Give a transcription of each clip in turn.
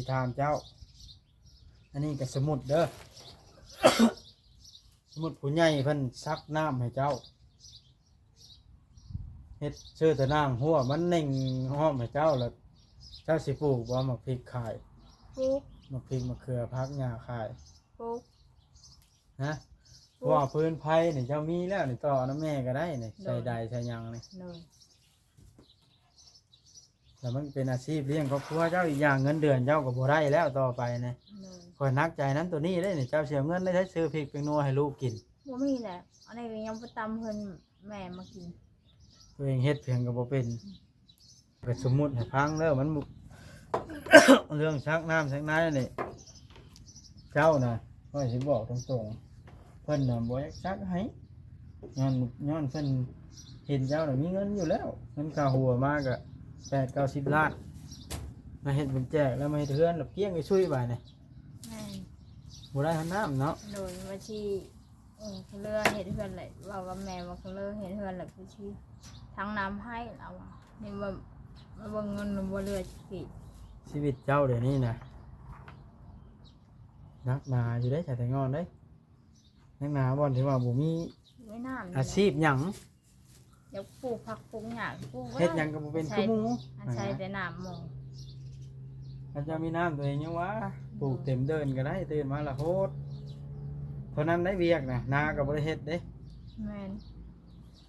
ຊິຖາມເຈົ້າ ອັນນີ້ກໍສົມມຸດເດີ ສົມມຸດຜູ້ໃຫຍ່ເພິ່ນສັກນ້ຳໃຫ້ເຈົ້າ ເຮັດເຊື້ອຕະໜ່າງຮົ້ວມັນເໜັງຫ້ອມໃຫ້ເຈົ້າ ແລ້ວເຈົ້າຊິປູກບໍ່ ໝາກພິກຂາຍ? ປູກ ໝາກພິກ ໝາກເຂືອ ຜັກຫຍ້າຂາຍ? ປູກ ຮະ? ປູກ ເພາະວ່າພື້ນໄພນີ້ເຈົ້າມີແລ້ວນີ້ ຕໍ່ນຳແມ່ກໍໄດ້ນີ້ ໂດຍ ໃສ່ໄດໃສ່ຫຍັງນີ້ ໂດຍ ແລ້ວມັນເປັນອາຊີບລ້ຽງຄອບຄົວເຈົ້າ ອີກຢ່າງເງິນເດືອນເຈົ້າກໍບໍ່ໄດ້ແລ້ວຕໍ່ໄປນີ້ ໂດຍ ຂ້ອຍໜັກໃຈນຳໂຕນີ້ເດ້ນີ້ ເຈົ້າຊິເອົາເງິນໄດ້ໃສຊື້ພິກແປ້ງນົວໃຫ້ລູກກິນ? ບໍ່ມີແຫຼະ ອັນນີ້ກໍຍັງໄປຕຳເພິ່ນ ແມ່ມາກິນ ຕົວເອງເຮັດພຽງກໍບໍ່ເປັນ ອືມ ກໍສົມມຸດໃຫ້ຟັງເດີ ມັນ ເລື່ອງຊັກນ້ຳຊັກໃນນີ້ ເຈົ້ານະ ຂ້ອຍຊິບອກຕົງໆ ເພິ່ນນະບໍ່ຢາກຊັກໃຫ້ ຍ້ອນ ຍ້ອນເພິ່ນເຫັນເຈົ້ານະມີເງິນຢູ່ແລ້ວ ເງິນຄ່າຫົວມາກໍແປດເກົ້າສິບລ້ານ ມາເຮັດບຸນແຈກແລ້ວ ມາເຮັດເຮືອນແລ້ວ ກ້ຽງໄປຊຸຍບາດນີ້ ແມ່ນ ບໍ່ໄດ້ຮອດນ້ຳເນາະ ໂດຍ ວ່າຊິ ເອີ ເຂົາເລີຍເຮັດເຮືອນແຫຼະ ເວົ້າກັບແມ່ວ່າເຂົາເລີຍເຮັດເຮືອນແຫຼະ ຄືຊິຖັງນ້ຳໃຫ້ ລາວວ່າ ນີ້ວ່າ ມາເບິ່ງເງິນນຳບໍ່ເຫຼືອຈັກກີບ ຊີວິດເຈົ້າດຽວນີ້ນະ ໜັກໜາຢູ່ເດ້ ຊາວແຕງອ່ອນເດ້ ໜັກໜາບ່ອນທີ່ວ່າບໍ່ມີ ບໍ່ມີນ້ຳ ອາຊີບຫຍັງ ຢາກປູກຜັກປູກຫຍ້າ ປູກບໍ່ໄດ້ ເຮັດຫຍັງກໍບໍ່ເປັນຄືໝູ່ ອາໄສແຕ່ນ້ຳໝໍ ຄັນເຈົ້າມີນ້ຳຕົວເອງຍັງວ່າ ອືມ ປູກເຕັມເດີ່ນກໍໄດ້ ຕື່ນມາລະໂຫດ ເທົ່ານັ້ນໄດ້ວຽກນະ ນາກໍບໍ່ໄດ້ເຮັດເດ້ ແມ່ນ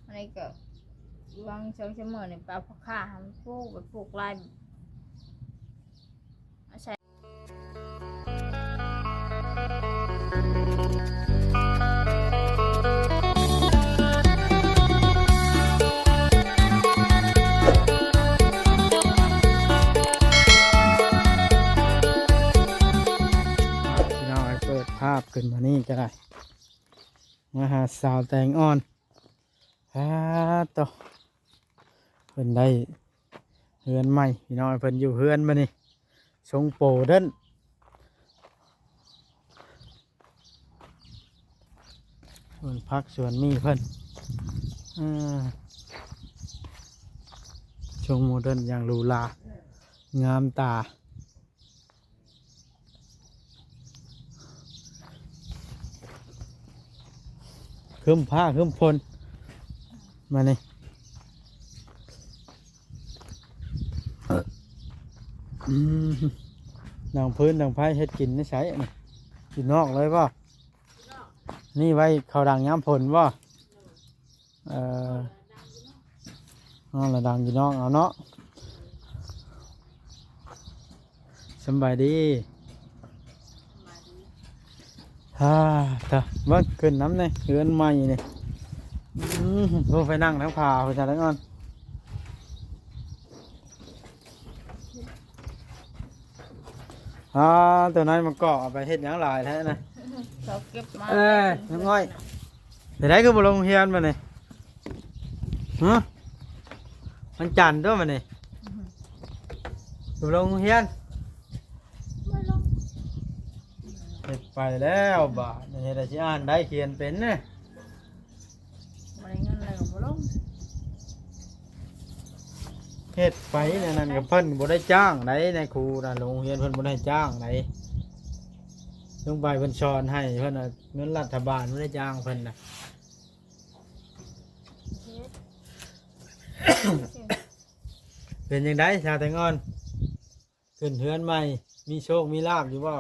ອັນນີ້ກໍຫວ່າງຊ່ວງຊຳເມີນີ້ ໄປເອົາຜັກຂ່າໃຫ້ມັນປູກ ໄປປູກຫຼາຍ ອາໄສ ພີ່ນ້ອງເອີຍ ເປີດພາບຂຶ້ນມານີ້ກໍໄດ້ ມາຫາສາວແຕງອ່ອນ ປາດໂທ້ ເພິ່ນໄດ້ເຮືອນໃໝ່ ພີ່ນ້ອງ ເພິ່ນຢູ່ເຮືອນບາດນີ້ ຊົງໂປເດີນ ສວນຜັກສວນໝີ່ເພິ່ນ ເອີ ຊົງໂມເດີນຢ່າງຫຼູຫຼາ ງາມຕາ. ຄຶ້ມຟ້າຄຶ້ມຝົນ ມານີ້ ອືມ ດັງຟືນດັງໄຟເຮັດກິນໃນໃສນີ້? ຢູ່ນອກເລີຍບໍ່? ນີ້ໄວ້ເຂົ້າດັງຍາມຝົນບໍ່? ເອີ ເອົາລະດັງຢູ່ນອກເອົາເນາະ. ສຳບາຍດີ. ອ່າ ຕາ ເບິ່ງຂຶ້ນນຳນີ້ ເຮືອນໃໝ່ນີ້. ອືມ ໂອ້ ໄປນັ່ງທາງຜາພຸ້ນຊະແລ້ວກ່ອນ. ອ່າ ຕົວນັ້ນມັນກໍເອົາໄປເຮັດຫຍັງຫຼາຍແທ້ນະ? ເຂົາເກັບມາ. ເອີ ນ້ອງອ້ອຍ ເປັນໃດຄືບໍ່ລົງໂຮງຮຽນບັດນີ້? ຫື? ວັນຈັນຕົວະບັດນີ້. ອືຮຶ ບໍ່ລົງໂຮງຮຽນ? ບໍ່ລົງ. ເຮັດໄປແລ້ວບາດນີ້ ເຮັດໃດຊິອ່ານໄດ້ຂຽນເປັນນະ? ບໍ່ໄດ້ເງິນແລ້ວກໍບໍ່ລົງ. ເຮັດໄປແນວນັ້ນກໍເພິ່ນບໍ່ໄດ້ຈ້າງໃດ໋ ນາຍຄູນະ ໂຮງຮຽນເພິ່ນບໍ່ໄດ້ຈ້າງໃດ໋. ລົງໄປເພິ່ນສອນໃຫ້ ເພິ່ນວ່າເງິນລັດຖະບານບໍ່ໄດ້ຈ້າງເພິ່ນນະ. ເຮັດ ເປັນຈັ່ງໃດສາວແຕງອ່ອນ? ຂຶ້ນເຮືອນໃໝ່ ມີໂຊກມີລາບຢູ່ບໍ່?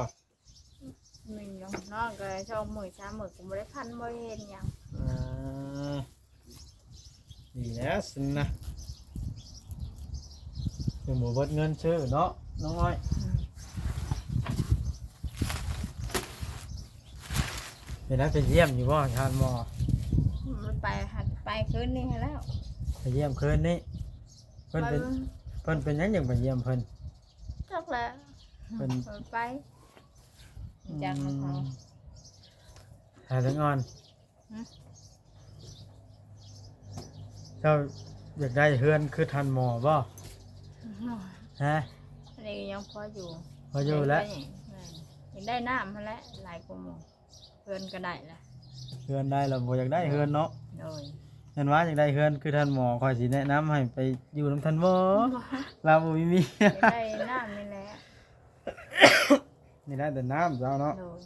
ແມ່ນຢູ່ ນອນກໍສອງມື້ສາມມື້ກໍບໍ່ໄດ້ຝັນບໍ່ໄດ້ເຫັນຫຍັງ. ອ່າ ດີແລ້ວຊັ້ນນະ ຍັງບໍ່ເບິດເງິນຊື້ເນາະ ນ້ອງອ້ອຍ. ອືມ ເປັນໄດ້ໄປຢ້ຽມຢູ່ບໍ່ທ່ານໝໍ? ໄປ ຫາໄປຄືນນີ້ຫັ້ນແລ້ວ ໄປຢ້ຽມຄືນນີ້. ເພິ່ນເປັນ ໄປ ເພິ່ນເປັນຫຍັງຈັ່ງໄປຢ້ຽມເພິ່ນ? ຈັກແຫຼະ ເພິ່ນ ເພິ່ນໄປ ອືມ ຈັກນຳເຂົາ. ຫາແຕງອ່ອນ ຫຶ ເຈົ້າຢາກໄດ້ເຮືອນຄືທ່ານໝໍບໍ່? ໂອ້ຍ ຮະ? ອັນນີ້ຍັງພໍຢູ່ ພໍຢູ່ແຫຼະ. ແມ່ນ ຢາກໄດ້ນຳຫັ້ນແຫຼະ ຫຼາຍກວ່າໝໍ. ເຮືອນກໍໄດ້ລະ ເຮືອນໄດ້ລະ ບໍ່ຢາກໄດ້ເຮືອນເນາະ. ໂດຍ ແມ່ນວ່າຢາກໄດ້ເຮືອນຄືທ່ານໝໍ ຂ້ອຍຊິແນະນຳໃຫ້ໄປຢູ່ນຳທ່ານໝໍ. ບໍ່ ລາວບໍ່ມີເມຍ ຢາກໄດ້ນຳນີ້ແຫຼະ. ນີ້ໄດ້ແຕ່ນ້ຳເຈົ້າເນາະ. ໂດຍ.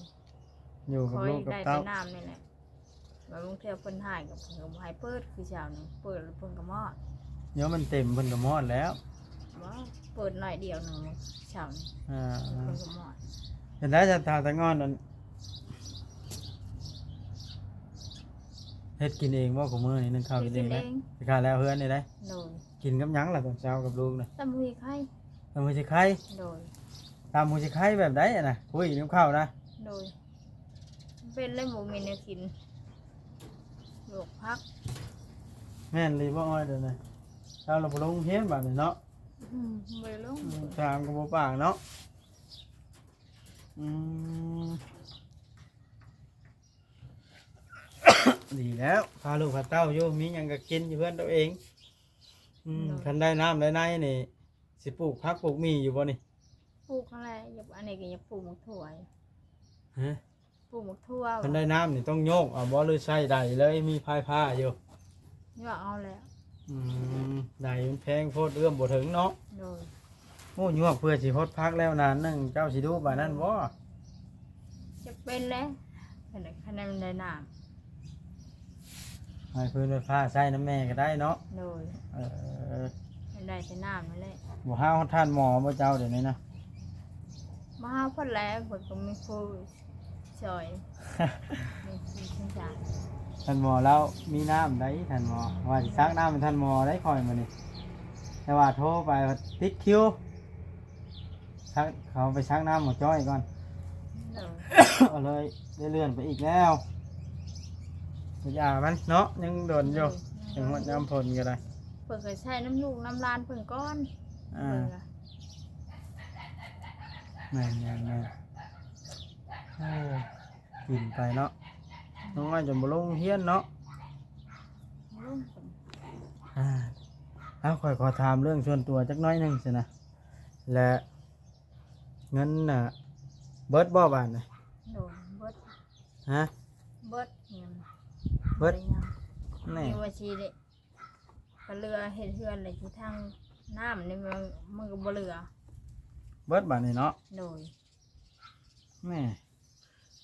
ຢູ່ກັບລູກກັບເຕົ້າ ຂ້ອຍໄດ້ແຕ່ນ້ຳນີ້ແຫຼະ. ວ່າບາງເທື່ອເພິ່ນຮ້າຍກໍ ເພິ່ນກໍບໍ່ໃຫ້ເປີດ ຄືເຊົ້ານີ້ ເປີດແລ້ວເພິ່ນກໍມອດ. ເດີ ມັນເຕັມເພິ່ນກໍມອດແລ້ວ. ບໍ່ ເປີດໜ້ອຍດຽວໜຶ່ງເຊົ້ານີ້ ອ່າ ເພິ່ນກໍມອດ. ເປັນໄດ້ຊະ ຕາຕະງອນນັ້ນ ເຮັດກິນເອງບໍ່? ຄູ່ມື້ນີ້ ໜຶ້ງເຂົ້າກິນເອງແລ້ວ. ເຮັດກິນເອງ. ໄປຂາຍແລ້ວເຮືອນນີ້ໄດ໋. ໂດຍ. ກິນກັບຫຍັງລະຕອນເຊົ້າກັບລູກນະ? ຕຳຫູຊິໄຄ. ຕຳຫູຊິໄຄ. ໂດຍ. ຕຳຫູຊິໄຄແບບໃດຫັ້ນນະ? ຄຸຍກັບເຂົ້ານະ? ໂດຍ. ເປັນແລ້ວບໍ່ມີແນວກິນ ລວກຜັກ. ແມ່ນອີ່ຫຼີບໍ່ອ້ອຍ ດຽວນີ້ເຮົາລະບໍ່ລົງຮຽນບາດນີ້ເນາະ. ອືມ ບໍ່ໄດ້ລົງ. ອືມ ຖາມກໍບໍ່ປາກເນາະ. ອືມ ດີແລ້ວ ພາລູກພາເຕົ້າຢູ່ ມີຫຍັງກໍກິນຢູ່ເຮືອນຕົວເອງ. ອືມ ໂດຍ. ຄັນໄດ້ນ້ຳໄດ້ໃນນີ້ ຊິປູກຜັກປູກໝີ່ຢູ່ບໍ່ນີ້? ປູກຫັ້ນແຫຼະ. ຢາກ ອັນນີ້ກໍຢາກປູກໝາກຖົ່ວຢູ່. ຮະ? ປູກໝາກຖົ່ວ. ຄັນໄດ້ນ້ຳນີ້ຕ້ອງໂຍກເອົາບໍ່ ຫຼືໃຊ້ໄດເລີຍ? ມີພາຍພາຢູ່. ໂຍກເອົາແຫຼະ. ອືມ ໄດມັນແພງໂພດ ເອື້ອມບໍ່ເຖິງເນາະ. ໂດຍ. ໂອ້ ຍວກເພື່ອຊິຫົດຜັກແລ້ວນານໜຶ່ງ ເຈົ້າຊິດຸປານນັ້ນບໍ່? ຈະເປັນແຫຼະ ຄັນ ຄັນມັນໄດ້ນ້ຳ. ໃຫ້ພື້ນໄຟຟ້າໃຊ້ນຳແມ່ກໍໄດ້ເນາະ. ໂດຍ. ເອີ ໄດ້ແຕ່ນ້ຳນັ້ນແຫຼະ. ບໍ່ຫາຮອດທ່ານໝໍບໍ່ເຈົ້າດຽວນີ້ນະ? ມາຫາເພິ່ນແຫຼະ ເພິ່ນກໍມີຜູ້ຊ່ອຍ ມີຜູ້ຊ່ວຍ. ທ່ານໝໍລາວມີນ້ຳໃດທ່ານໝໍ ວ່າຊິຊັກນ້ຳໃຫ້ທ່ານໝໍໄດ໋ຂ້ອຍມື້ນີ້ ແຕ່ວ່າໂທໄປຕິດຄິວ. ຊັກ ເຂົາໄປຊັກນ້ຳໝໍຈ້ອຍກ່ອນ. ໂດຍ. ກໍເລີຍໄດ້ເລື່ອນໄປອີກແລ້ວ. ໄປຢາມັນເນາະ ຍັງດົນຢູ່. ໂດຍ. ເຖິງຮອດຍາມຝົນກໍໄດ້ ເພິ່ນກໍໃຊ້ນຳລູກນຳຫຼານເພິ່ນກ່ອນ. ອ່າ ເພິ່ນກໍ ແມ່ນໆໆ. ໂອ້ ກິນໄປເນາະ ນ້ອງອ້ອຍຈົນບໍ່ລົງຮຽນເນາະ. ບໍ່ລົງ. ອ່າ ເອົາ ຂ້ອຍຂໍຖາມເລື່ອງສ່ວນຕົວຈັກໜ້ອຍໜຶ່ງຊັ້ນນະ ແລະ ເງິນນະ ເບິດບໍ່ບາດນີ້? ໂດຍ ເບິດ. ຮະ? ເບິດ. ເງິນ ເບິດ. ບໍ່ໄດ້ຫຍັງ. ແນ່ ນີ້ວ່າຊິໄດ້ ກໍເຫຼືອເຮັດເຮືອນແຫຼະ ທີ່ທາງນ້ຳນີ້ມັນ ມັນກໍບໍ່ເຫຼືອ. ເບິດບາດນີ້ເນາະ. ໂດຍ. ແມ່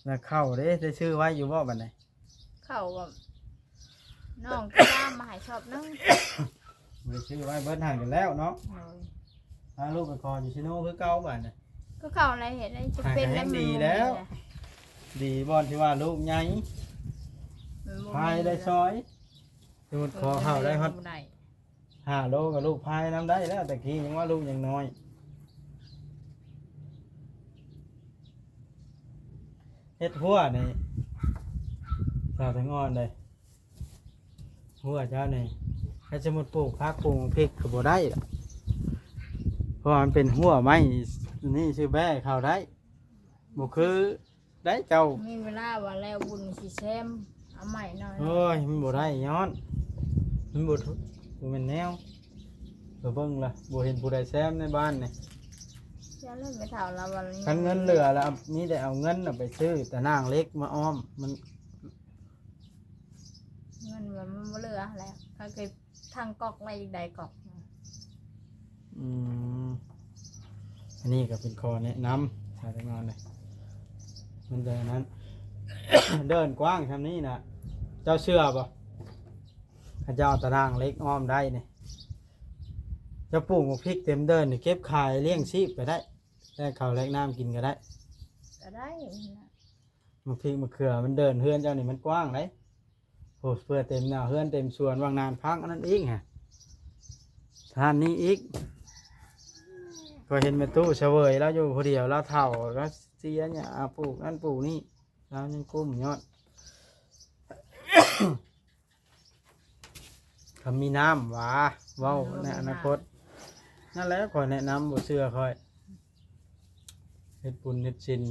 ແລ້ວເຂົ້າເດ້ ໄດ້ຊື້ໄວ້ຢູ່ບໍ່ບາດນີ້? ເຂົ້າກໍນ້ອງກິນນ້ຳມາໃຫ້ຊອບໜຶ່ງ. ໄດ້ຊື້ໄວ້ເບິດຫັ້ນກໍແລ້ວເນາະ. ໂດຍ. ພາລູກໄປຂໍຢູ່ຊີໂນຄືເກົ່າບາດນີ້. ຄືເກົ່າແຫຼະ ເຮັດໃຫ້ຈຳເປັນແລ້ວ. ດີແລ້ວ ດີບ່ອນທີ່ວ່າລູກໃຫຍ່ ພາຍໄດ້ຊ່ອຍ. ສົມມຸດຂໍເຂົ້າໄດ້ຮອດ ເອີ ບໍ່ໄດ້ ຫ້າໂລກໍລູກພາຍນຳໄດ້ແລ້ວ ແຕ່ກີ້ຍັງວ່າລູກຍັງນ້ອຍ. ເຮັດຮົ້ວນີ້ ສາວແຕງອ່ອນເດ້ ຮົ້ວເຈົ້ານີ້ ຖ້າສົມມຸດປູກຜັກປູກພິກກໍບໍ່ໄດ້ດອກ ເພາະວ່າມັນເປັນຮົ້ວໄມ້ນີ້ ຊື້ແບ້ເຂົ້າໄດ້ ບໍ່ຄື ໄດ້ເຈົ້າ. ມີເວລາວ່າແລ້ວບຸນຊິແຊມ ເອົາໃໝ່ໜ້ອຍ. ໂອ້ຍ ມັນບໍ່ໄດ້ ຍ້ອນມັນບໍ່ ບໍ່ແມ່ນແນວ ເບິ່ງລະ ບໍ່ເຫັນຜູ້ໃດແຊມໃນບ້ານນີ້. ຢ່າເລີຍ ແມ່ເຖົ້າລາວວ່າ ຄັນເງິນເຫຼືອລະ ມີແຕ່ເອົາເງິນນະໄປຊື້ຕາໜ່າງເຫຼັກມາອ້ອມ ມັນ ເງິນມັນບໍ່ເຫຼືອແລ້ວ ເຂົາເກັບ ທັງກອກໄວ້ອີກໃດກອກ. ອືມ ອັນນີ້ກໍເປັນຂໍ້ແນະນຳ ຖ້າໄດ້ມາເລີຍ ມັນຈະນັ້ນ ເດີ່ນກວ້າງຊ່ຳນີ້ນະ ເຈົ້າເຊື່ອບໍ່? ເຂົາເຈົ້າເອົາຕາໜ່າງເຫຼັກອ້ອມໄດ້ນີ້ ເຈົ້າປູກໝາກພິກເຕັມເດີ່ນນີ້ ເກັບຂາຍລ້ຽງຊີບກໍໄດ້ ແລກເຂົ້າແລກນ້ຳກິນກໍໄດ້ ກໍໄດ້ນະ. ໝາກພິກມະເຂືອມັນເດີ່ນ ເຮືອນເຈົ້ານີ້ມັນກວ້າງເດ້. ໂອ້ ເພື່ອເຕັມໜ້າເຮືອນເຕັມສວນ ຫວ່າງນານພັກອັນນັ້ນອີກຫະ ທ່ານນີ້ອີກ. ຂ້ອຍເຫັນແມ່ຕູ້ສະເຫວີຍ ລາວຢູ່ຜູ້ດຽວ ລາວເຖົ້າ ລາວເສຍຫຍ້າ ປູກນັ້ນປູກນີ້ ລາວຍັງກຸ້ມຍອດ. ຄັນມີນ້ຳຫວາ ເວົ້າໃນອະນາຄົດ ນັ້ນແຫຼະ ຂ້ອຍແນະນຳ ບໍ່ເຊື່ອຂ້ອຍ ເຮັດບຸນເຮັດສິນ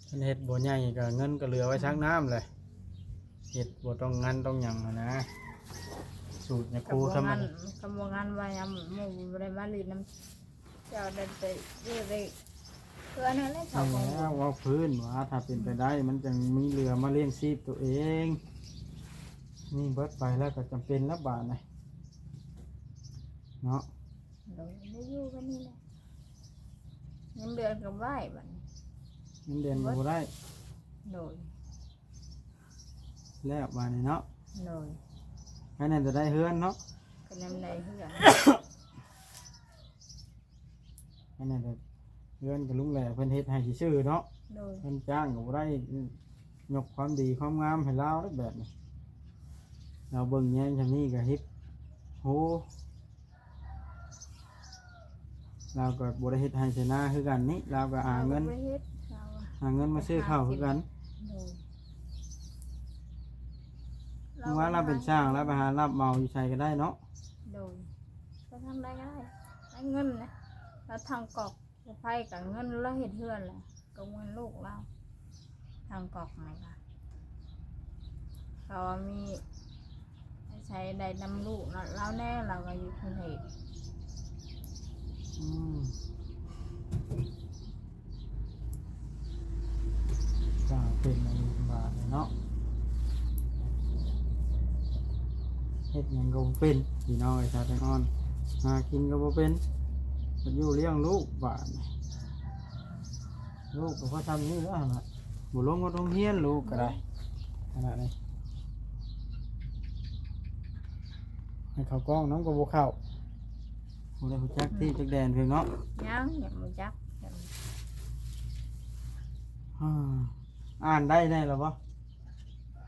ຄັນເຮັດບໍ່ໃຫຍ່ກໍເງິນກໍເຫຼືອໄວ້ຊັກນ້ຳແຫຼະ ເຮັດບໍ່ຕ້ອງງານຕ້ອງຫຍັງຫັ້ນນະ ສູດຍາຄູທຳມະດາ ຄັນບໍ່ງານວ່າຍາມໝູ່ບໍ່ໄດ້ມາຫຼິ້ນນຳ ເຈົ້າໄດ້ໄປຢູ່ໄດ້ເພື່ອນັ້ນແຫຼະ ເຂົາກໍຮູ້. ແລ້ວເວົ້າພື້ນວ່າ ຖ້າເປັນໄປໄດ້ ມັນຈັ່ງມີເຫຼືອມາລ້ຽງຊີບຕົວເອງ ນີ້ເບິດໄປແລ້ວກໍຈຳເປັນລະບາດນີ້ເນາະ. ໂດຍ ໄດ້ຢູ່ກັນນີ້ແຫຼະ ເງິນເດືອນກໍບໍ່ໄດ້ບັດນີ້ ເງິນເດືອນກໍບໍ່ໄດ້ ໂດຍ ແລ້ວບາດນີ້ເນາະ ໂດຍ ໃຫ້ແນ່ແຕ່ໄດ້ເຮືອນເນາະ ກໍຍັງໄດ້ເຮືອນ ອັນນັ້ນກໍເຮືອນກັບລຸງແຫຼເພິ່ນເຮັດໃຫ້ຊື່ໆເນາະ ໂດຍ ເພິ່ນຈ້າງກໍບໍ່ໄດ້ຍົກຄວາມດີຄວາມງາມໃຫ້ລາວແບບນີ້ ລາວເບິ່ງແຍງຊ່ຳນີ້ກໍເຮັດ ໂຫ ລາວກໍບໍ່ໄດ້ເຮັດໄຮ່ໄຖນາຄືກັນນີ້ ລາວກໍຫາເງິນ ລາວກໍບໍ່ໄດ້ເຮັດ ລາວຫາເງິນມາຊື້ເຂົ້າຄືກັນ ໂດຍ ເພາະວ່າລາວເປັນຊ່າງ ລາວໄປຫາຮັບເໝົາຢູ່ໃສກໍໄດ້ເນາະ ໂດຍ ໄປທາງໃດກໍໄດ້ ໄດ້ເງິນນະ ລາວທາງກອກ ໄຟກັບເງິນ ລາວເຮັດເຮືອນແຫຼະ ກັບເງິນລູກລາວ ທາງກອກນັ້ນກະ ເຂົາວ່າມີໃຊ້ໄດ້ນຳລູກລາວແດ່ ລາວກໍຢູ່ກຸງເທບ ອືມ ສ້າງເປັນອັນນີ້ບາດນີ້ເນາະ ເຮັດຫຍັງກໍບໍ່ເປັນ ພີ່ນ້ອງເອີຍ ຊາວແຕງອ່ອນ ຫາກິນກໍບໍ່ເປັນ ຢູ່ລ້ຽງລູກບາດນີ້ ລູກກໍພໍຊ່ຳນີ້ແລ້ວຫັ້ນນະ ບໍ່ລົງຮອດໂຮງຮຽນລູກກໍໄດ້ ຂະໜາດນີ້ ໃຫ້ເຂົ້າກ້ອງນຳກໍບໍ່ເຂົ້າ ບໍ່ໄດ້ຮູ້ຈັກທີ່ຈັກແດນເພິ່ນເນາະ ຍັງ ຍັງບໍ່ຈັກ ອ່າ ອ່ານໄດ້ແດ່ລະບໍ່?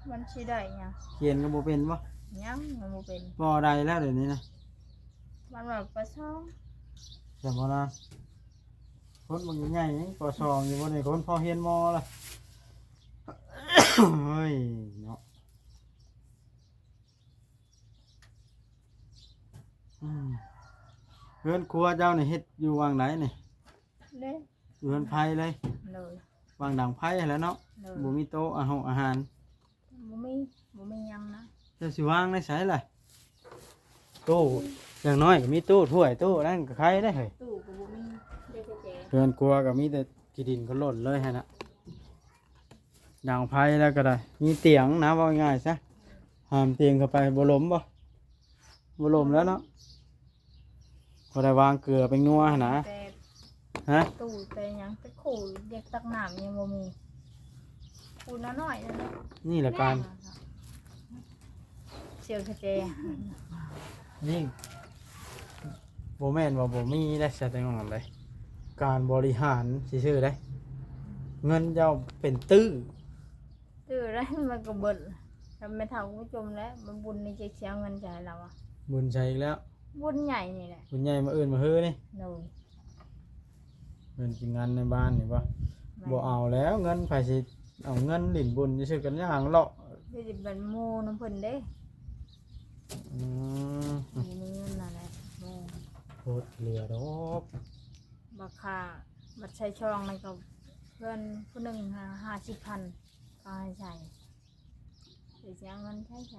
ມັນຊິໄດ້ຫຍັງ? ຂຽນກໍບໍ່ເປັນບໍ່? ຍັງ ຍັງບໍ່ເປັນ ປໍໃດແລ້ວດຽວນີ້ນະ? ມັນວ່າ ປໍສອງ ແຕ່ບໍ່ນາ ຄົນມັນໃຫຍ່ຍັງ ປໍສອງ ຢູ່ບໍ່ນີ້ ຄົນພໍຮຽນ ມໍ ລະ ເຮີ້ຍເນາະ. ອືມ ເຮືອນຄົວເຈົ້ານີ້ເຮັດຢູ່ຫວ່າງໃດນີ້? ເດ້ ຢູ່ເຮືອນໄຜ່ເລີຍ? ໂດຍ ຫວ່າງດັງໄຟຫັ້ນແຫຼະເນາະ? ໂດຍ ບໍ່ມີໂຕະອາຫານ ບໍ່ມີ ບໍ່ມີຫຍັງນະ. ເຈົ້າຊິວາງໃນໃສລະ? ໂຕະ ຢ່າງໜ້ອຍກໍມີໂຕະຖ້ວຍ ໂຕະນັ້ນກໍໄຄເດ້ເຮີ້ຍ ຕູ້ກໍບໍ່ມີ ເດ້ແຕ່ແຈ ເຮືອນຄົວກໍມີແຕ່ຂີ້ດິນໂຄນຫຼົ່ນເລີຍຫັ້ນນະ. ດັງໄຟແລ້ວກໍໄດ້ ມີຕຽງນະ ເວົ້າງ່າຍຊະ ຫາມຕຽງເຂົ້າໄປ ບໍ່ລົມບໍ່? ບໍ່ລົມແລ້ວເນາະ ບໍ່ໄດ້ວາງເກືອແປ້ງນົວຫັ້ນນະ ແຕ່ ຮະ? ຕູ້ແຕ່ຫຍັງ ແຕ່ຄູ່ຢາກຕັກນ້ຳຍັງບໍ່ມີ ຄູ່ນ້ອຍໆນັ້ນແຫຼະ ນີ້ແຫຼະການ ສຽວກະແຈ ນີ້ ບໍ່ແມ່ນວ່າບໍ່ມີໄດ໋ ສະແຕງອ່ອນເດ້ ການບໍລິຫານຊື່ໆເດ້ ເງິນເຈົ້າເປັນຕື້ ຕື້ໄດ້ມັນກໍເບິດ ແລ້ວແມ່ເຖົ້າກໍຈົ່ມແລ້ວ ມັນບຸນນີ້ຈະເສຍເງິນໃຈລາວອະ ບຸນໃສອີກແລ້ວ? ບຸນໃຫຍ່ນີ້ແຫຼະ ບຸນໃຫຍ່ມື້ອື່ນມື້ຮືນີ້ ໂດຍ ເງິນກິນງານໃນບ້ານນີ້ບໍ່? ແມ່ນ ບໍ່ເອົາແລ້ວ ເງິນໃຜຊິເອົາເງິນຫຼິ້ນບຸນຊື່ໆກັນ ຍ່າງເລາະ ຊິໄດ້ເປັນໝູ່ນຳເພິ່ນເດ້ ອືມ ບໍ່ມີເງິນນັ້ນແຫຼະ ໂອ້ ໂພດເຫຼືອດອກ ບັກຄ່າ ບັດໃສ່ຊອງນັ້ນກໍເພື່ອນຜູ້ໜຶ່ງຫ້າ ຫ້າສິບພັນ ກໍໃຫ້ໃສ່ ຊິເອົາເງິນໃຊ້ໃສ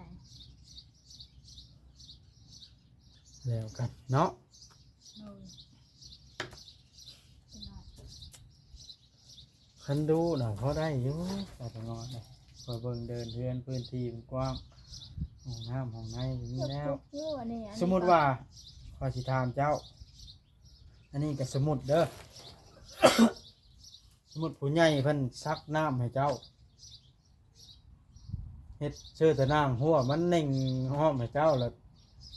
ແລ້ວກັນເນາະ ໂດຍ ຄັນດຸນະພໍໄດ້ຢູ່ ອາດຈະງອນ ຂ້ອຍເບິ່ງເດີ່ນເຮືອນພື້ນທີ່ມັນກວ້າງ ຫ້ອງນ້ຳຫ້ອງໃນກໍມີແລ້ວ ຢູ່ອັນນີ້ ອັນນີ້ ສົມມຸດວ່າ ຂ້ອຍຊິຖາມເຈົ້າ ອັນນີ້ກໍສົມມຸດເດີ ສົມມຸດຜູ້ໃຫຍ່ເພິ່ນຊັກນ້ຳໃຫ້ເຈົ້າ ເຮັດເຊີຕະໜ່າງຮົ້ວມັນເໜັງຫ້ອມໃຫ້ເຈົ້າ ແລ້ວ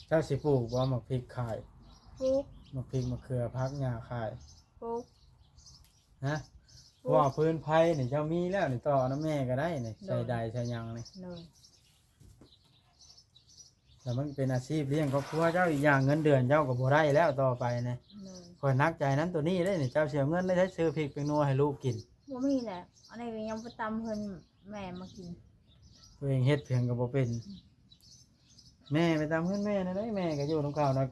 ເຈົ້າຊິປູກບໍ່ໝາກພິກຂາຍ? ປູກ ໝາກພິກ ໝາກເຂືອ ຜັກຫຍ້າຂາຍ? ປູກ ຮະ? ປູກ ເວົ້າພື້ນໄພນີ້ເຈົ້າມີແລ້ວນີ້ ຕໍ່ນຳແມ່ກໍໄດ້ນີ້ ໂດຍ ໃສ່ໃດໃສ່ຫຍັງນີ້ ໂດຍ ແລ້ວມັນເປັນອາຊີບລ້ຽງຄອບຄົວເຈົ້າ ອີກຢ່າງເງິນເດືອນເຈົ້າກໍບໍ່ໄດ້ແລ້ວຕໍ່ໄປນີ້ ໂດຍ ຂ້ອຍໜັກໃຈນຳໂຕນີ້ເດ້ນີ້ ເຈົ້າຊິເອົາເງິນໄດ້ໃສຊື້ພິກແປ້ງນົວໃຫ້ລູກກິນ? ບໍ່ມີແຫຼະ ອັນນີ້ກໍຍັງໄປຕຳເຮືອນແມ່ມາກິນ ຕົວເອງເຮັດພຽງກໍບໍ່ເປັນ ອືມ ແມ່ໄປຕຳເຮືອນແມ່ແນວໃດ ແມ່ກໍຢູ່ນຳເຂົານະ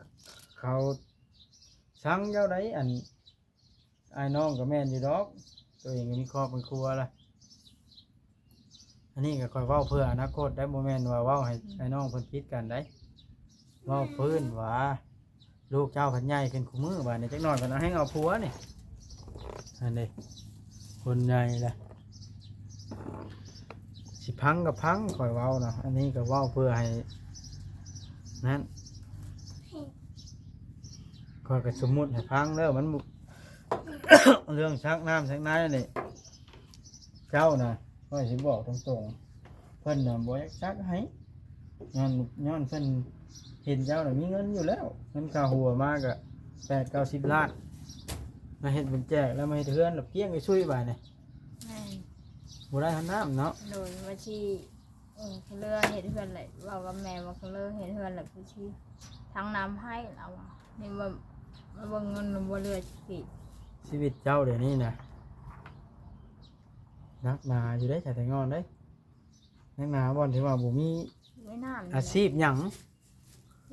ເຂົາຊັງເຈົ້າໃດ ອັນ ອ້າຍນ້ອງກໍແມ່ນຢູ່ດອກ ຕົວເອງກໍມີຄອບມີຄົວລະ ອັນນີ້ກໍຂ້ອຍເວົ້າເພື່ອອະນາຄົດໄດ໋ ບໍ່ແມ່ນວ່າເວົ້າໃຫ້ ອືມ ອ້າຍນ້ອງເພິ່ນຜິດກັນໄດ໋ ເວົ້າພື້ນວ່າ ລູກເຈົ້າຄັນໃຫຍ່ຂຶ້ນຄູ່ມື້ບາດນີ້ ຈັກໜ້ອຍກໍແຮ່ງເອົາຜົວນີ້ ຫັ້ນເດ້ ຄົນໃຫຍ່ລະ ຊິພັງກໍພັງ ຂ້ອຍເວົ້ານະ ອັນນີ້ກໍເວົ້າເພື່ອໃຫ້ນັ້ນ ກ ຂ້ອຍກໍສົມມຸດໃຫ້ຟັງເດີ ມັນ ເລື່ອງຊັກນ້ຳຊັກໃນນີ້ ເຈົ້ານະ ຂ້ອຍຊິບອກຕົງໆ ເພິ່ນນະບໍ່ຢາກຊັກໃຫ້ ຍ້ອນ ຍ້ອນເພິ່ນເຫັນເຈົ້ານະມີເງິນຢູ່ແລ້ວ ເງິນຄ່າຫົວມາກໍແປດເກົ້າສິບລ້ານ ມາເຮັດບຸນແຈກ ແລ້ວມາເຮັດເຮືອນ ແລ້ວກ້ຽງໄປຊຸຍບາດນີ້ ແມ່ນ ບໍ່ໄດ້ຮອດນ້ຳເນາະ ໂດຍ ວ່າຊິ ເອີ ເຂົາເລີຍເຮັດເຮືອນແຫຼະ ເວົ້າກັບແມ່ວ່າເຂົາເລີຍເຮັດເຮືອນແຫຼະ ຜູ້ຊິທັງນ້ຳໃຫ້ລາວວ່າ ນີ້ວ່າ ມາເບິ່ງເງິນນຳບໍ່ເຫຼືອຊິກີບ ຊີວິດເຈົ້າດຽວນີ້ນະ ໜັກໜາຢູ່ເດ້ ຊາວແຕງອ່ອນເດ້ ໜັກໜາບ່ອນທີ່ວ່າບໍ່ມີ ບໍ່ມີນ້ຳ ອາຊີບຫຍັງ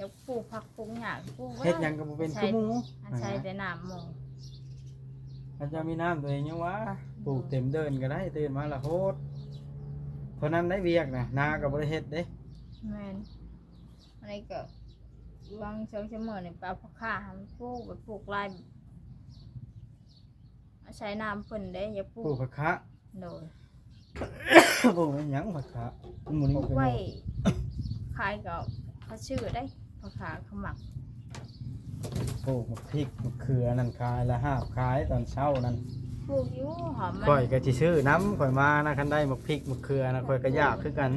ຢາກປູກຜັກປູກຫຍ້າ ປູກບໍ່ໄດ້ ເຮັດຫຍັງກໍບໍ່ເປັນຄືໝູ່ ອາໄສແຕ່ນ້ຳໝູ່ ຄັນເຈົ້າມີນ້ຳຕົວເອງຍັງວ່າ ປູກເຕັມເດີ່ນກໍໄດ້ ຕື່ນມາລະໂຫດ ເທົ່ານັ້ນໄດ້ວຽກນະ ນາກໍບໍ່ໄດ້ເຮັດເດ້ ແມ່ນ ອັນນີ້ກໍຫວ່າງຊ່ວງຊຳເມີນີ້ໄປເອົາຜັກຄາໃຫ້ມັນປູກ ໄປປູກຫຼາຍ ອາໄສນ້ຳເພິ່ນເດ້ ຢາກປູກ ປູກຜັກຄາ ໂດຍ ປູກເປັນຫຍັງຜັກຄາ ມັນບໍ່ໄດ້ ປູກໄວ້ ຂາຍກໍເຂົາຊື້ໄດ້ ພໍ່ຄ້າເຂົາມັກ ປູກໝາກພິກໝາກເຂືອນັ້ນຂາຍລະຫາບຂາຍຕອນເຊົ້ານັ້ນ ປູກຢູ່ຫອມມັນ ຂ້ອຍກໍຊິຊື້ນຳ ຂ້ອຍມານະ ຄັນໄດ້ໝາກພິກໝາກເຂືອນະ ຂ້ອຍກໍຢາກຄືກັນ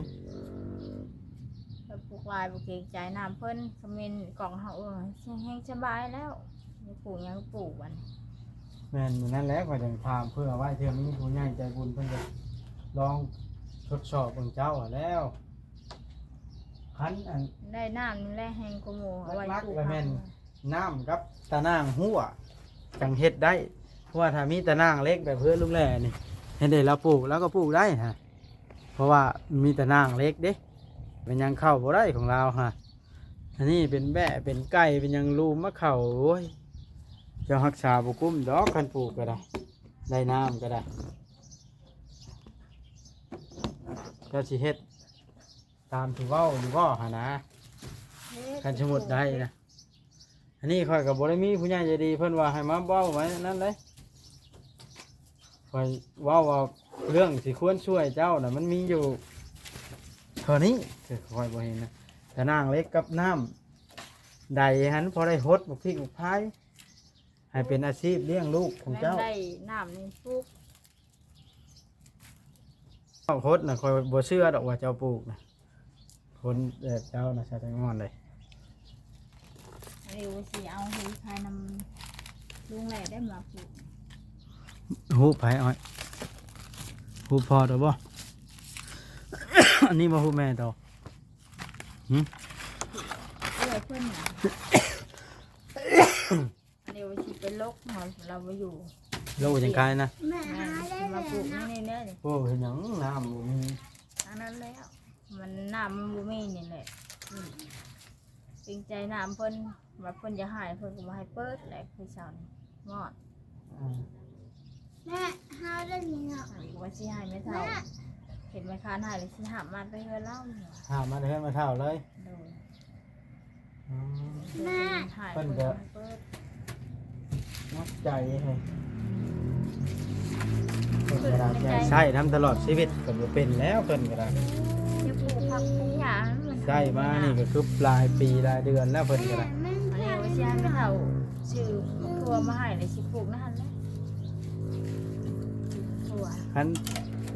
ແລ້ວປູກຫຼາຍບໍ່ເກງໃຈນ້ຳເພິ່ນ ຄຳເມັນກອງເຮົາ ເອີ ແຮງສະບາຍແລ້ວ ຢາກປູກຫຍັງກໍປູກບັດນີ້ ແມ່ນ ມື້ນັ້ນແຫຼະ ຂ້ອຍຈັ່ງຖາມເພື່ອໄວ້ ເທື່ອມີຜູ້ໃຫຍ່ໃຈບຸນເພິ່ນຈະລອງທົດສອບເບິ່ງເຈົ້າຫັ້ນແລ້ວ ຄັນອັນ ໄດ້ນ້ຳນີ້ແຫຼະແຮງກວ່າໝູ່ ເອົາໄວ້ ຫຼັກໆ ປູກ ລະແມ່ນ ຜັກ ນ້ຳກັບຕາໜ່າງຮົ່ວ ຈັ່ງເຮັດໄດ້ ເພາະວ່າຖ້າມີຕາໜ່າງເຫຼັກແບບເຮືອນລຸງແຫຼນີ້ ເຮັດໃຫ້ລາວປູກ ລາວກໍປູກໄດ້ຫັ້ນ ເພາະວ່າມີຕາໜ່າງເຫຼັກເດ້ ແມ່ນຫຍັງເຂົ້າບໍ່ໄດ້ຂອງລາວຫັ້ນ ອັນນີ້ເປັນແບ້ເປັນໄກ່ເປັນຫຍັງລູມມາເຂົ້າ ໂອ້ຍ ເຈົ້າຮັກສາບໍ່ກຸ້ມດອກ ຄັນປູກກໍໄດ້ ໄດ້ນ້ຳກໍໄດ້ ເຈົ້າຊິເຮັດຕາມທີ່ເວົ້າຢູ່ບໍ່ຫັ້ນນະ ເຮັດ ຄັນສົມມຸດໄດ້ນະ ອັນນີ້ຂ້ອຍກໍບໍ່ໄດ້ມີຜູ້ໃຫຍ່ໃຈດີເພິ່ນວ່າໃຫ້ມາເວົ້າໄວ້ນັ້ນເດ້ ຂ້ອຍເວົ້າວ່າເລື່ອງທີ່ຄວນຊ່ວຍເຈົ້ານະ ມັນມີຢູ່ເທົ່ານີ້ ຄືຂ້ອຍບໍ່ເຫັນນະ ຕາໜ່າງເຫຼັກກັບນ້ຳໃດຫັ້ນ ພໍໄດ້ຫົດໝາກພິກໝາກພາຍ ໃຫ້ເປັນອາຊີບລ້ຽງລູກຂອງເຈົ້າ ແມ່ນໄດ້ນ້ຳນີ້ປູກ ເຈົ້າຄົດນະ ຂ້ອຍບໍ່ເຊື່ອດອກວ່າເຈົ້າປູກນະ ຄົນແບບເຈົ້ານະ ຊາວແຕງອ່ອນເດ້ ອັນນີ້ວ່າຊິເອົາຮູບຖ່າຍນຳລຸງແຫຼໄດ້ມາປູກ ຮູບໃຜອ້ອຍ ຮູບພໍ່ໂຕບໍ່ ອັນນີ້ບໍ່ ຮູບແມ່ໂຕ ຫື ເອື້ອຍເພິ່ນນະ ອັນນີ້ວ່າຊິໄປລົກເຮົາ ລາວບໍ່ຢູ່ ໂລກຈັ່ງຄາຍນະ ແມ່ນ ຊິມາປູກໃນນີ້ເດີ ໂອ້ ເຮັດຫຍັງນ້ຳບໍ່ມີ ອັນນັ້ນແຫຼະ ມັນນ້ຳມັນບໍ່ມີນີ້ແຫຼະ ອືມ ເກງໃຈນ້ຳເພິ່ນ ວ່າເພິ່ນຢາກໃຫ້ ເພິ່ນກໍບໍ່ໃຫ້ເປີດແຫຼະ ຄືເຊົ້ານີ້ມອດ ອືມ ແມ່ ເຮົາໄດ້ມີເນາະ ອັນນີ້ວ່າຊິໃຫ້ແມ່ເຖົ້າ ແມ່ ເຫັນແມ່ຄ້ານໃຫ້ແລ້ວຊິຫາບມາແຕ່ເຮືອນລາວນີ້ ຫາບມາແຕ່ເຮືອນແມ່ເຖົ້າເລີຍ ໂດຍ ອືມ ແມ່ ເພິ່ນກໍໜັກໃຈໃຫ້ ເພິ່ນກໍໄດ້ໃຊ້ນຳຕະຫຼອດຊີວິດກໍບໍ່ເປັນແລ້ວ ເພິ່ນກໍໄດ້ ຢ່າປູກຜັກປູກຫຍ້າໃຫ້ມັນ ໃຊ້ມານີ້ກໍຄືຫຼາຍປີຫຼາຍເດືອນແລ້ວ ເພິ່ນກໍໄດ້ ອັນນີ້ວ່າຊິໃຫ້ແມ່ເຖົ້າຊື້ໝາກຖົ່ວມາໃຫ້ ແລ້ວຊິປູກໃນຫັ້ນແຫຼະ ຖົ່ວ ຄັນ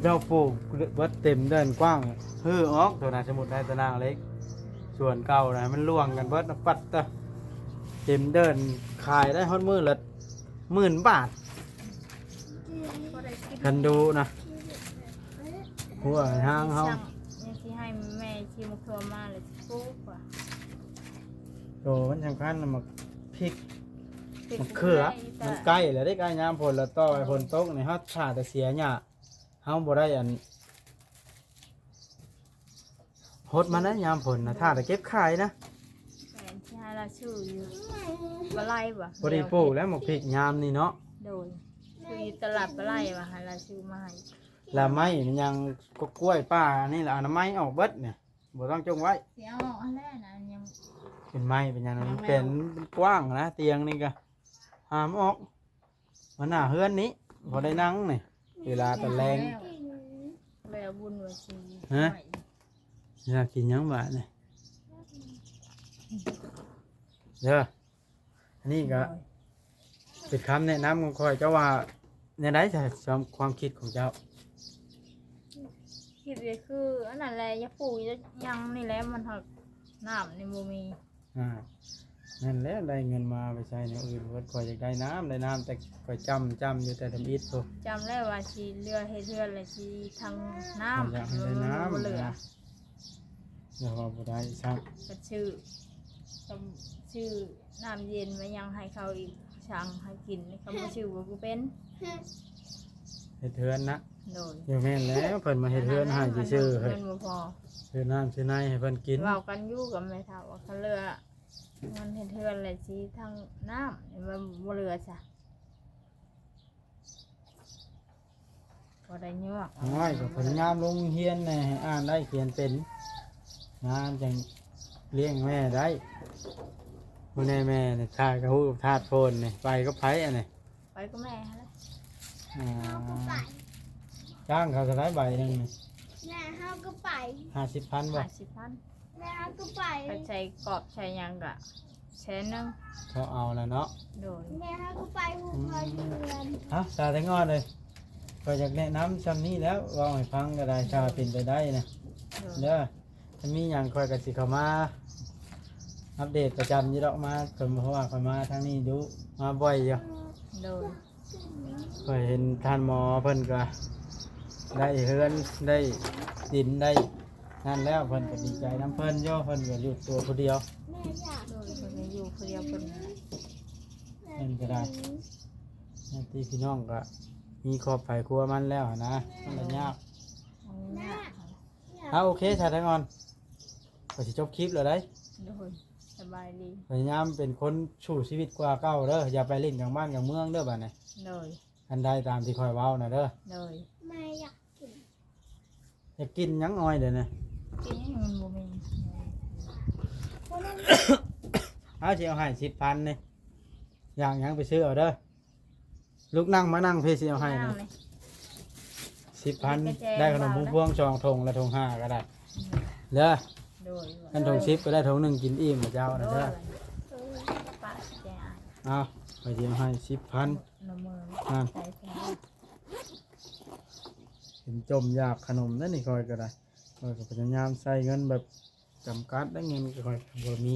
ເຈົ້າປູກເບິດເຕັມເດີ່ນກວ້າງ ຮື້ອອກໂຕນະ ສົມມຸດໄດ້ຕາໜ່າງເຫຼັກ ສ່ວນເກົ່ານະ ມັນລ່ວງກັນເບິດ ປັດຕະ ເຕັມເດີ່ນ ຂາຍໄດ້ຮອດມື້ລະໝື່ນບາດ ຄັນດູນະ ຫົວທາງເຮົາ ຍັງຊິໃຫ້ແມ່ຊື້ໝາກຖົ່ວມາ ແລ້ວຊິປູກວ່າ ໂຕມັນສຳຄັນນະ ໝາກພິກ ພິກ ໝາກເຂືອ ມັນໃກ້ແລ້ວເດ້ ໃກ້ຍາມຝົນແລ້ວ ຕໍ່ໄປຝົນຕົກນີ້ ເຮົາຖ້າແຕ່ເສຍຫຍ້າ ເຮົາບໍ່ໄດ້ອັນ ຫົດມານະ ຍາມຝົນນະ ຖ້າແຕ່ເກັບຂາຍນະ ແມ່ນ ຊິໃຫ້ລາວຊື້ຢູ່ປາໄລບໍ່ ພໍດີປູກແລ້ວໝາກພິກຍາມນີ້ເນາະ ໂດຍ ຊື້ຢູ່ຕະຫຼາດປາໄລວ່າ ໃຫ້ລາວຊື້ມາໃຫ້ ລະໄມ້ມັນຍັງ ກໍກ້ວຍປ່ານີ້ລະ ອະນາໄມອອກເບິດນີ້ ບໍ່ຕ້ອງຈົ່ງໄວ້ ຊິເອົາອອກຫັ້ນແຫຼະນະ ຍັງ ເປັນໄມ້ເປັນຫຍັງ ຍັງ ມັນເປັນ ແລ້ວ ເປັນກວ້າງນະ ຕຽງນີ້ກະຫາມອອກ ມາໜ້າເຮືອນນີ້ ພໍໄດ້ນັ່ງນີ້ ເວລາຕອນແລງ ແລ້ວບຸນວ່າຊິ ຮະ ຢາກກິນຫຍັງບາດນີ້ ເດີ ອັນນີ້ກໍ ໂດຍ ເປັນຄຳແນະນຳຂອງຂ້ອຍ ເຈົ້າວ່າແນວໃດຊະ ຄວາມຄິດຂອງເຈົ້າ? ຄິດກໍຄືອັນນັ້ນແຫຼະ ຢ່າປູກຢ່າຫຍັງນີ້ແຫຼະ ມັນຫາກນ້ຳນີ້ບໍ່ມີ. ອ່າ ນັ້ນແຫຼະ ໄດ້ເງິນມາໄປໃຊ້ແນວອື່ນເບິດ. ຂ້ອຍຢາກໄດ້ນ້ຳ ໄດ້ນ້ຳ ແຕ່ຂ້ອຍຈ້ຳ ຈ້ຳຢູ່ແຕ່ທຳອິດພຸ້ນ ຈ້ຳແລ້ວວ່າຊິເຫຼືອເຮັດເຮືອນ ແລ້ວຊິທັງນ້ຳ ຂ້ອຍຢາກໃຫ້ໄດ້ນ້ຳ ມັນບໍ່ເຫຼືອນະ. ແລ້ວວ່າບໍ່ໄດ້ຊ້ຳ ກໍຊື້ ກໍຊື້ນ້ຳເຢັນມາຍັງໃຫ້ເຂົາອີກ ສັ່ງໃຫ້ກິນ ເຂົາບໍ່ຊື້ບໍ່ ບໍ່ເປັນ ເຮັດເຮືອນນະ. ໂດຍ ຢູ່ແມ່ນແລ້ວ ເພິ່ນມາເຮັດເຮືອນໃຫ້ຊື່ໆ ເງິນບໍ່ພໍ ຊື້ນ້ຳຊື້ໃນໃຫ້ເພິ່ນກິນ. ເວົ້າກັນຢູ່ກັບແມ່ເຖົ້າວ່າ ຄັນເຫຼືອເງິນເຮັດເຮືອນແລ້ວຊິທັງນ້ຳ ມັນບໍ່ເຫຼືອຊະ. ບໍ່ໄດ້ຍອກ ໂອ້ຍ ກໍພະຍາຍາມລົງຮຽນແດ່ ໃຫ້ອ່ານໄດ້ຂຽນເປັນ ງານຈັ່ງລ້ຽງແມ່ໄດ້. ຜູ້ແນ່ແມ່ນີ້ ຂາດກະຮູ້ທາດໂພນນີ້ ໄປກັບໃຜອັນນີ້? ໄປກັບແມ່ຫັ້ນແຫຼະ. ອໍ ເຮົາກໍໄປ ຈ້າງເຂົາເທົ່າໃດໃບໜຶ່ງນີ້? ແມ່ເຮົາກໍໄປ ຫ້າສິບພັນບໍ່? ຫ້າສິບພັນ ແມ່ເຮົາກໍໄປ ໄປໃສ່ກອບໃສ່ຫຍັງກະ ແສນໜຶ່ງ ເຂົາເອົາແລ້ວເນາະ. ໂດຍ ແມ່ເຮົາກໍໄປຫູເຂົາຢູ່ເຮືອນ. ເອົ້າ ສາວແຕງອ່ອນເອີຍ ຂ້ອຍຢາກແນະນຳຊ່ຳນີ້ແລ້ວ ເວົ້າໃຫ້ຟັງກໍໄດ້ ຖ້າເປັນໄປໄດ້ນະ. ໂດຍ ເດີ ຖ້າມີຫຍັງຂ້ອຍກໍຊິເຂົ້າມາອັບເດດປະຈຳຢູ່ດອກ ມາ ເພາະວ່າຂ້ອຍມາທາງນີ້ດຸ ມາບ່ອຍຢູ່. ໂດຍ ຂ້ອຍເຫັນທ່ານໝໍເພິ່ນກໍໄດ້ເຮືອນ ໄດ້ດິນ ໄດ້ນັ້ນແລ້ວ ເພິ່ນກໍດີໃຈນຳເພິ່ນຢູ່ ເພິ່ນກໍຢູ່ຕົວຜູ້ດຽວ. ໂດຍ ເພິ່ນກໍຢູ່ຜູ້ດຽວເພິ່ນນັ້ນແຫຼະ. ເພິ່ນກໍໄດ້ ຍາດຕິພີ່ນ້ອງກໍມີຄອບໃຜຄົວມັນແລ້ວຫັ້ນນະ ມັນກໍຍາກ. ມັນຍາກ. ເອົາ ໂອເຄ ສາວແຕງອ່ອນ ຂ້ອຍຊິຈົບຄລິບແລ້ວໃດ໋. ໂດຍ ສະບາຍດີ. ພະຍາຍາມເປັນຄົນສູ້ຊີວິດກວ່າເກົ່າເດີ ຢ່າໄປຫຼິ້ນກາງບ້ານກາງເມືອງເດີບາດນີ້. ໂດຍ ຄັນໄດ້ຕາມທີ່ຂ້ອຍເວົ້ານະເດີ. ໂດຍ ແມ່ຢາກກິນ ຢາກກິນຫຍັງອ້ອຍດຽວນີ້? ກິນຫຍັງມັນບໍ່ມີ. ເອົາ ຊິເອົາໃຫ້ສິບພັນນີ້ ຢາກຫຍັງໄປຊື້ເອົາເດີ. ລຸກນັ່ງມານັ່ງພີ້ ຊິເອົາໃຫ້ນີ້ ສິບພັນ ໄດ້ຂະໜົມພວງໆ ສອງຖົງ ແລະຖົງຫ້າກໍໄດ້ເດີ. ໂດຍ ອັນຖົງສິບກໍໄດ້ຖົງໜຶ່ງ ກິນອີ່ມເຈົ້ານະເດີ. ໂດຍ ເອົາ ຂ້ອຍຊິເອົາໃຫ້ສິບພັນ. ນັ້ນ ເປັນຈົ່ມຢາກຂະໜົມເດ້ນີ້ ຂ້ອຍກໍໄດ້ ຂ້ອຍກໍພະຍາຍາມໃຊ້ເງິນແບບຈຳກັດໄດ໋ ເງິນຂ້ອຍກໍບໍ່ມີ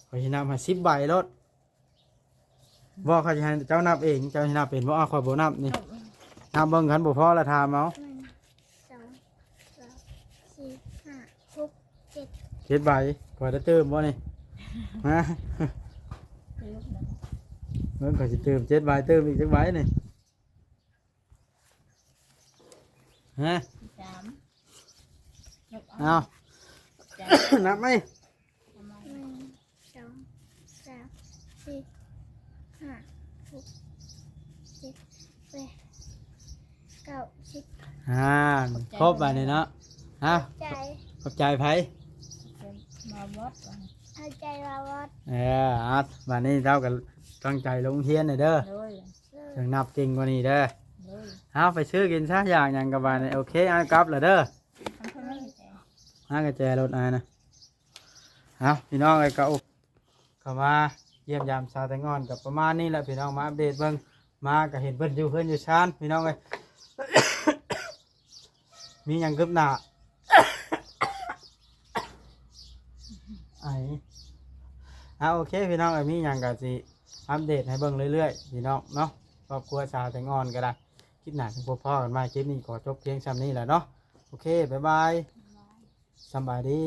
ຂ້ອຍຊິນັບໃຫ້ສິບໃບໂລດ. ບໍ່ ຂ້ອຍຊິໃຫ້ເຈົ້ານັບເອງ ເຈົ້າຊິນັບເປັນບໍ່? ເອົາ ຂ້ອຍບໍ່ນັບນີ້ ນັບເບິ່ງ ຄັນບໍ່ພໍລະຖາມເອົາ. ໜຶ່ງ ສອງ ສາມ ສີ່ ຫ້າ ຫົກ ເຈັດ ເຈັດໃບ. ຂ້ອຍໄດ້ຕື່ມບໍ່ນີ້? ຮະ ເບິ່ງ ຂ້ອຍຊິຕື່ມເຈັດໃບ ຕື່ມອີກຈັກໃບນີ້? ຮະ ສາມ ເອົາ ນັບໄໝ? ໜຶ່ງ ສອງ ສາມ ສີ່ ຫ້າ ຫົກ ເຈັດ ແປດ ເກົ້າ ສິບ. ອ່າ ຄົບບາດນີ້ເນາະ. ຮະ ຂອບໃຈ ຂອບໃຈໃຜ? ຂອບໃຈບ່າວບອດ. ຂອບໃຈບ່າວບອດ. ເອີ ເອົາ ບາດນີ້ເຈົ້າກໍຕັ້ງໃຈລົງຮຽນແດ່ເດີ. ໂດຍ ຈັ່ງນັບເກັ່ງກວ່ານີ້ເດີ. ໂດຍ ເອົາ ໄປຊື້ກິນຊະ ຢາກຫຍັງກໍບາດນີ້. ໂອເຄ ອ້າຍກັບລະເດີ. ຫາກະແຈລົດອ້າຍນະ. ເອົາ ພີ່ນ້ອງເອີຍ ກໍເຂົ້າມາຢ້ຽມຢາມສາວແຕງອ່ອນກໍປະມານນີ້ແຫຼະ ພີ່ນ້ອງ ມາອັບເດດເບິ່ງ ມາກໍເຫັນເພິ່ນຢູ່ເຮືອນຢູ່ຊານ ພີ່ນ້ອງເອີຍ. ມີຫຍັງຄືບໜ້າ ໄອ ອ່າ ໂອເຄ ພີ່ນ້ອງເອີຍ ມີຫຍັງກໍຊິອັບເດດໃຫ້ເບິ່ງເລື້ອຍໆ ພີ່ນ້ອງເນາະ. ຄອບຄົວສາວແຕງອ່ອນກໍໄດ້ ຄລິບໜ້າຈຶ່ງພົບພໍ້ກັນໃໝ່. ຄລິບນີ້ຂໍຈົບພຽງຊ່ຳນີ້ແຫຼະເນາະ. ໂອເຄ ບາຍບາຍ ສະບາຍດີ.